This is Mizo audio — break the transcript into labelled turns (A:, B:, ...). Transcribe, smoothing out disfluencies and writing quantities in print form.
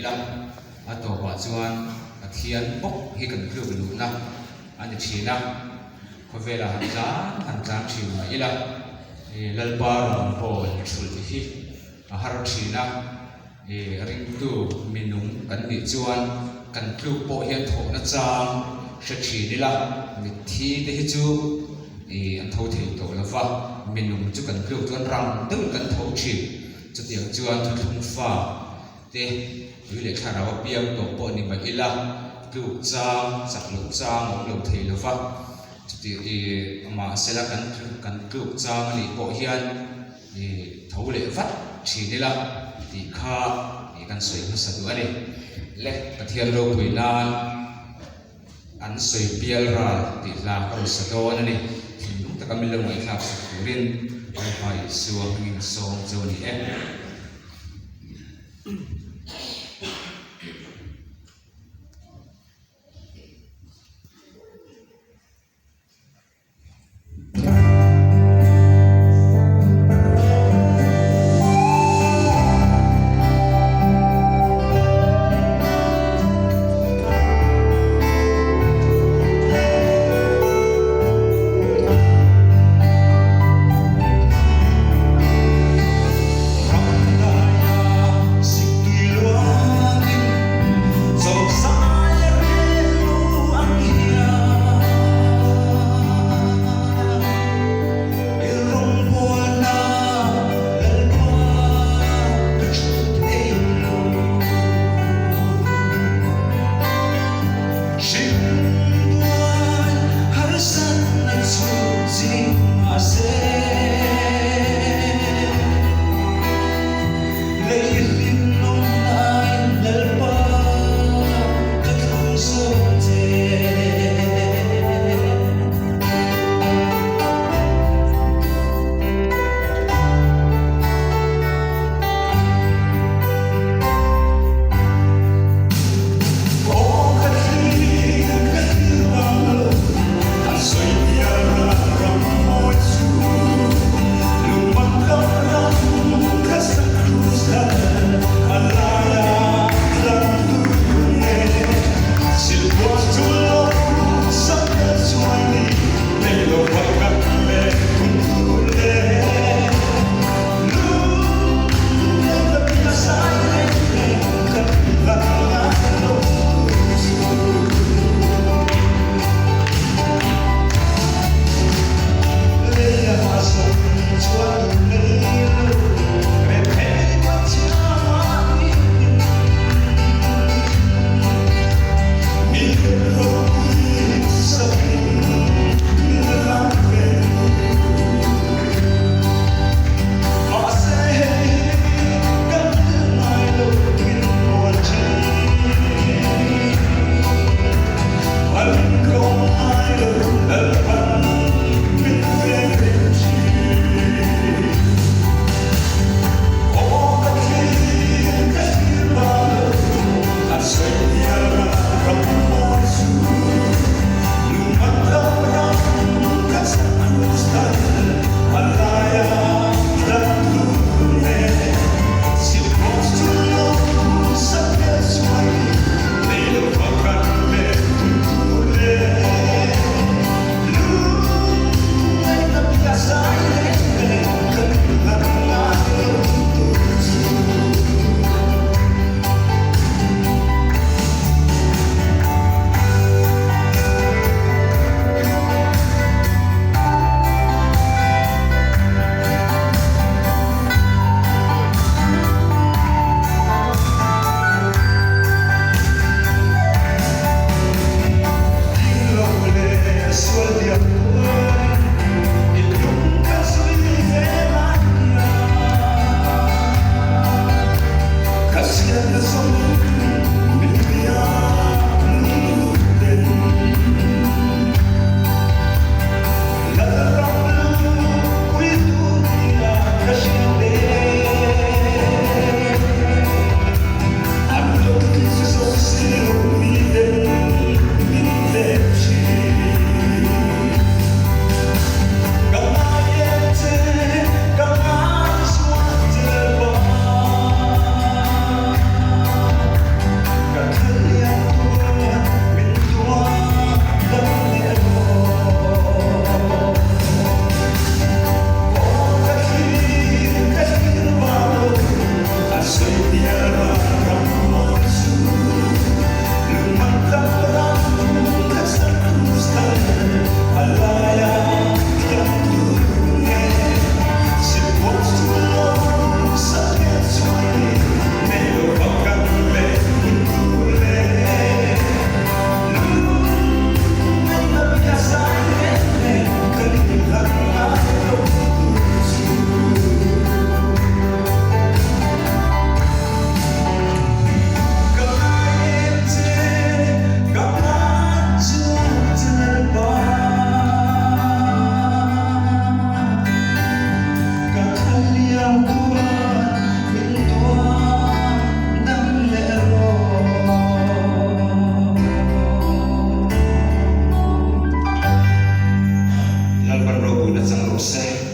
A: ila, a tawpah chuan Pathian bawk hi kan tluk luhna a ni thin a, khawvelah han tlan han tlan thin mah ila, Lalpa rawn bawl thulh hi a har thin a. I ringtu minung kan nih chuan kan tluk pawh hian thawhna chang hre thin ila, mitthi te hi chu i an tho thei tawh lo va, minung chu kan tluk chuan rang deuhin kan tho thin. Chutiang chuan thuthlung fa te tui leh thlarau a piang tawh pawh ni mah ila, tluk chang, chak loh chang a awm lo thei lo va, chuti i mahsela kan kan tluk chang a nih pawh hian, I tho leh vat thin ila tih kha i kan sawi hmasa duh a ni. Le Pathian ropui nan an sawi pial ral tih hla ka rawn sa dawn a ni. Thinlung taka min lo ngaihthlak sak turin Lalpa Isua hmingin a sawm chu a ni e. Lalpan ropuina chang rawh se.